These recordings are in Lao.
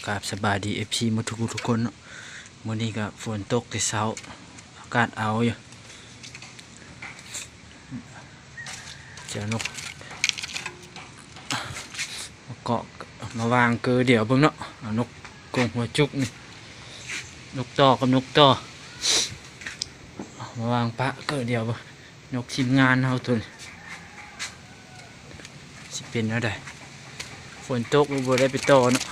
ກາບສະບາຍດີ ເອັຟຊີ ໝົດທຸກຜູ້ທຸກຄົນເນາະ. ມື້ນີ້ກໍຝົນຕົກແຕ່ເຊົ້າ ອາກາດອາວຢູ່. ເຈົ້ານົກມາເກາະ ມາວາງເກີດຽວເບິ່ງເນາະ. ເອົານົກກົງຫົວຈຸກນີ້ ນົກຕໍ່ກັບນົກຕໍ່ ມາວາງປະເກີດຽວເບິ່ງ. ນົກທີມງານເຮົາໂຕນີ້ ຊິເປັນແນວໃດ? ຝົນຕົກ ບໍ່ໄດ້ໄປຕໍ່ເນາະ.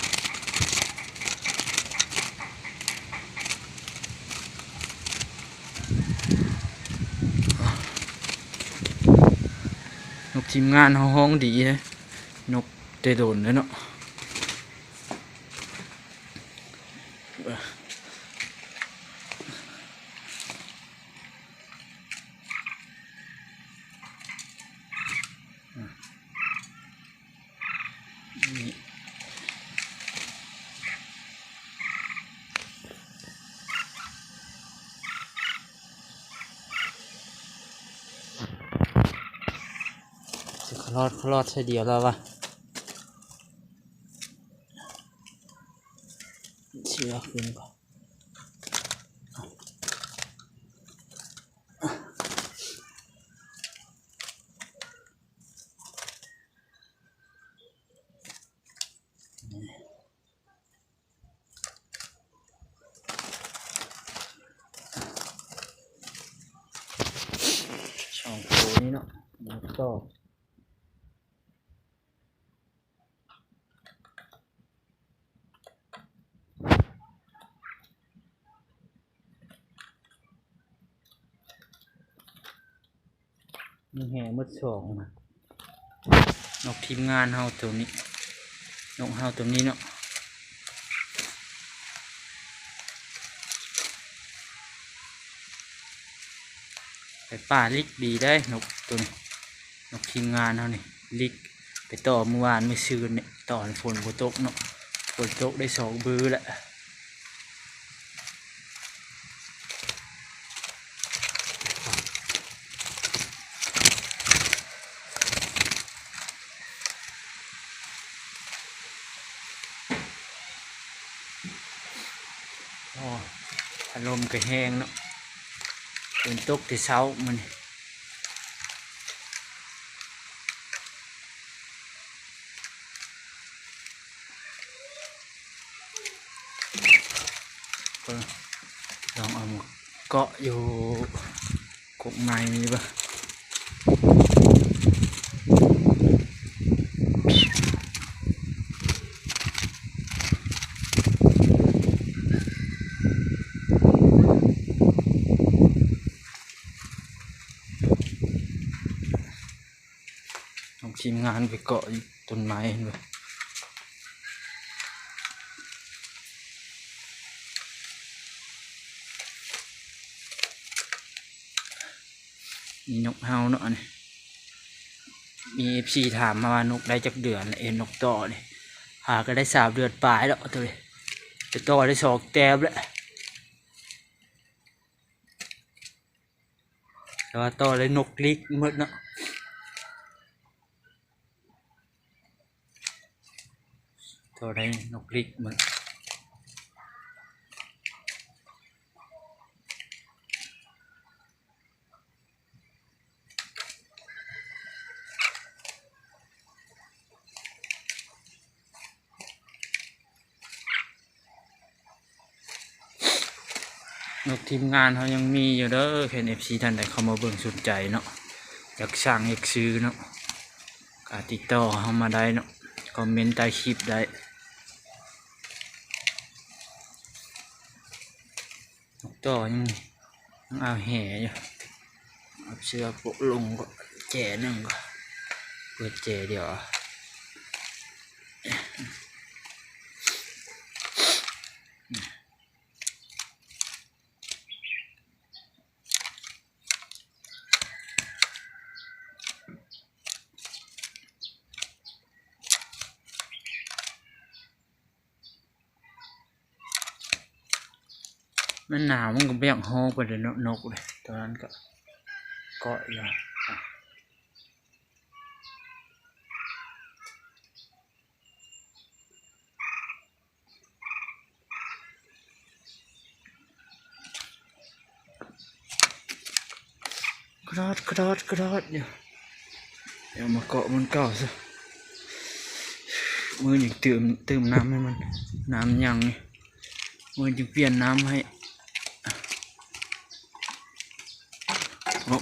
ນົກທີມງານເຮົາຮ້ອງດີເດ້ ນົກແຕ່ດົນແລ້ວເນາະ. ຊິຂະລອດ ຂະລອດໃສ່ດຽວແລ້ວວະ ເຊືອກຂຶ້ນກ່ອນ. ສອງໂຕນີ້ເນາະ ມາຕໍ່. ມີແຮ່ໝົດສອງນະ ນົກທີມງານເຮົາໂຕນີ້ ນົກເຮົາໂຕນີ້ເນາະ. ໄປປ່າລິກດີໄດ໋ ນົກໂຕນີ້ ນົກທີມງານເຮົານີ້ ລິກ ໄປຕໍ່ມື້ວານມື້ຊືນນີ້ ຕອນຝົນບໍ່ຕົກເນາະ. ຝົນຕົກໄດ້ສອງມື້ແລ້ວ. ໂອ້ ອາລົມກໍແຮງເນາະ ຝົນຕົກແຕ່ເຊົ້າມື້ນີ້. ເບິ່ງ ລອງເອົາມາເກາະຢູ່ກົກໄມ້ນີ້ເບິ່ງ. ຕ້ອງທີມງານໄປເກາະຢູ່ຕົ້ນໄມ້ເຫັນບໍ່? ນີ້ນົກເຮົາເນາະ ອັນນີ້ ມີເອັຟຊີຖາມມາວ່ານົກໄດ້ຈັກເດືອນແລ້ວ ເອີ ນົກຕໍ່ນີ້ ຫາກໍໄດ້ສາມເດືອນປາຍແລ້ວ ໂຕນີ້ ໄປຕໍ່ໄດ້ສອງແຕ້ມແລ້ວ. ແຕ່ວ່າຕໍ່ໄດ້ນົກລິກໝົດເນາະ ຕໍ່ໄດ້ນົກລິກໝົດ. ນົກທີມງານເຮົາຍັງມີຢູ່ເດີ ຄັນເອັຟຊີທ່ານໃດເຂົ້າມາເບິ່ງສົນໃຈເນາະ ຢາກສັ່ງຢາກຊື້ເນາະ ກໍຕິດຕໍ່ເຮົາມາໄດ້ເນາະ ຄອມເມັນໃຕ້ຄລິບໄດ້. ນົກຕໍ່ຍັງ ຍັງເອົາແຮ່ຢູ່ ເອົາເຊືອກປົກລົງກ່ອນ ແຈໜຶ່ງກ່ອນ ເປີດແຈດຽວ. ມັນໜາວ ມັນກໍບໍ່ຢາກຮ້ອງປານໃດເນາະ ນົກເດ້ ຕອນນັ້ນກໍເກາະຢູ່. ກະດອດ ກະດອດ ກະດອດຢູ່. ດຽວມາເກາະບ່ອນເກົ່າຊະ. ມື້ນີ້ຕື່ມ ຕື່ມນ້ຳໃຫ້ມັນ ນ້ຳຍັງນີ້. ມື້ນີ້ຈຶ່ງປ່ຽນນ້ຳໃຫ້. ໂອ້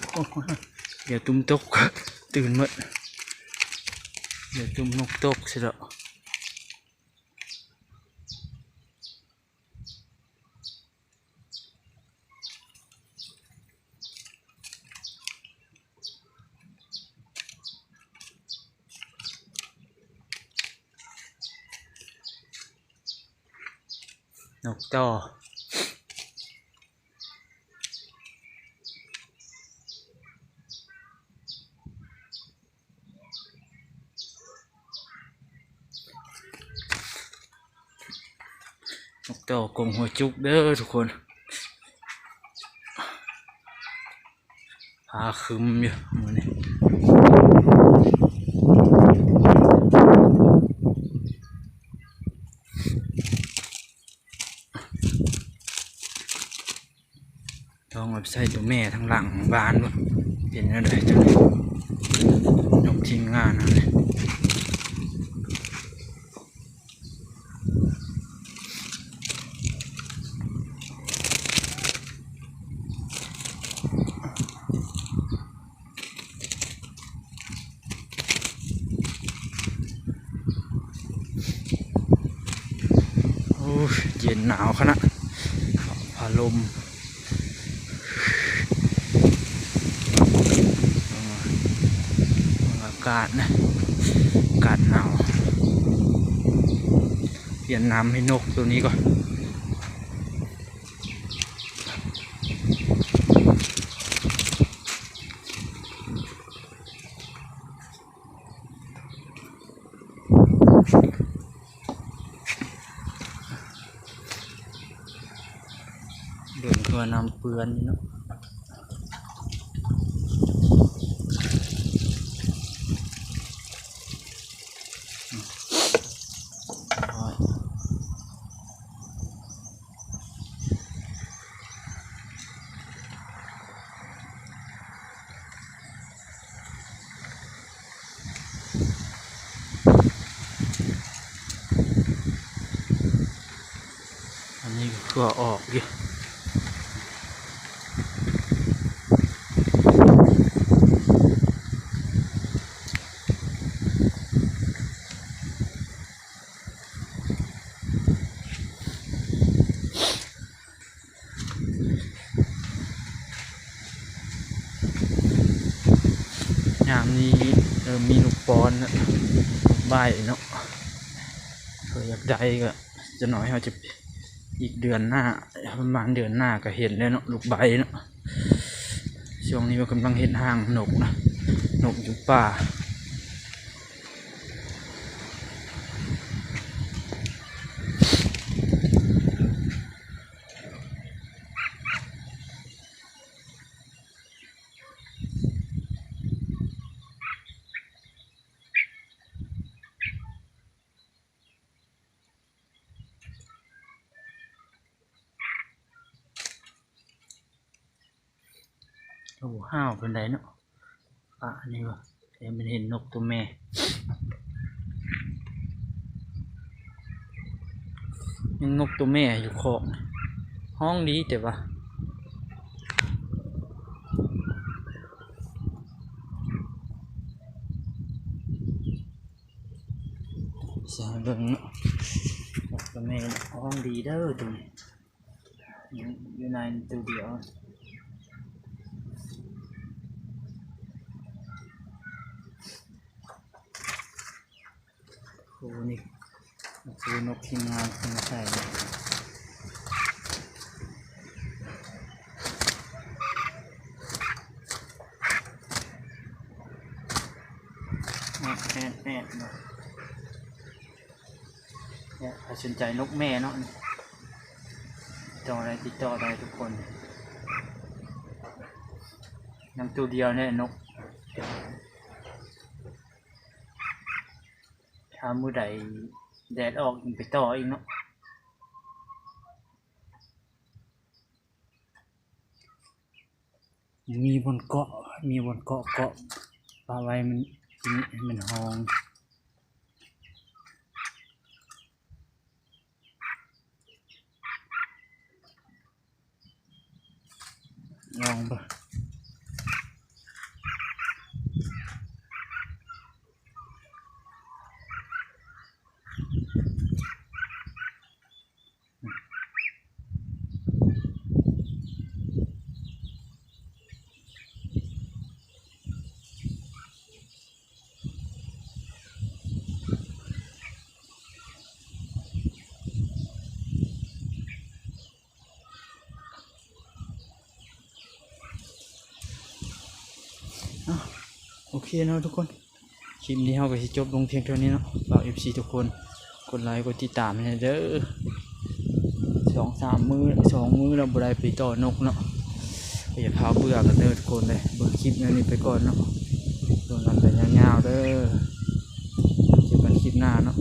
ດຽວຕຸ່ມຕົກ ຕື່ນໝົດ. ດຽວຕຸ່ມນົກຕົກຊະດອກ. ນົກຕໍ່. ນົກຕໍ່ກົງຫົວຈຸກເດີທຸກຄົນ. ຟ້າຄຶ້ມຢູ່ມື້ນີ້. ລອງເອົາໄປໃສ່ຕົວແມ່ທາງຫຼັງບ້ານເບິ່ງ ເປັນແນວໃດ. ຍົກທີມງານເຮົານີ້ ໂອ້ຍ ເຢັນໜາວຂະນະ ຜ້າລົມ. ອາກາດນະ ອາກາດໜາວ. ປ່ຽນນ້ຳໃຫ້ນົກໂຕນີ້ກ່ອນ. ເບິ່ງເພື່ອນ້ຳເປື້ອນເນາະ. ອັນນີ້ກໍເຄືອອອກຢູ່. ຍາມນີ້ເລີ່ມມີລູກປ້ອນແລ້ວ ລູກໃບ້ເນາະ. ເຂົາຢາກໄດ້ກໍ ຈັກໜ້ອຍເຮົາຈະ ອີກເດືອນໜ້າ ປະມານເດືອນໜ້າກໍເຫັນແລ້ວເນາະ ລູກໃບ້ເນາະ. ຊ່ວງນີ້ມັນກຳລັງເຮັດຮ່າງນົກນະ ນົກຢູ່ປ່າ. ໂອ້ ຫ້າວປານໃດເນາະ ປານີ້ວ່າ ແຕ່ມັນເຫັນນົກຕົວແມ່ ຍັງນົກຕົວແມ່ຢູ່ຄອກ ຮ້ອງດີແຕ່ວ່າ ສາເບິ່ງເນາະ ນົກຕົວແມ່ຮ້ອງດີເດີຕົວນີ້. ຢູ່ໃນໂຕດຽວ ໂອ້ ນີ້ຄືນົກທີມງານເພິ່ນໃສ່ ແອດໆໆ ເນາະ. ໃຜສົນໃຈນົກແມ່ເນາະ ຕິດຕໍ່ໄດ້ ຕິດຕໍ່ໄດ້ທຸກຄົນ ຍັງໂຕດຽວແນ່ນົກ ຖ້າມື້ໃດແດດອອກຈຶ່ງໄປຕໍ່ອີກເນາະ. ມີບ່ອນເກາະ ມີບ່ອນເກາະ ເກາະປະໄວ້ ມັນ ມັນຫ້ອງ ລອງເບິ່ງ. ໂອເຄເນາະທຸກຄົນ ຄລິບນີ້ເຮົາກໍຊິຈົບລົງພຽງເທົ່ານີ້ເນາະ. ຝາກເອັຟຊີທຸກຄົນ ກົດໄລກົດຕິດຕາມໃຫ້ແດ່ເດີ. ສອງສາມມື້ ສອງມື້ແລ້ວບໍ່ໄດ້ໄປຕໍ່ນົກເນາະ ກໍຢ່າພາວເບື່ອກັນເດີທຸກຄົນເດີ. ເບິ່ງຄລິບແນວນີ້ໄປກ່ອນເນາະ ເບິ່ງກັນໄປຍາວໆເດີ. ເຈີກັນຄລິບໜ້າເນາະ.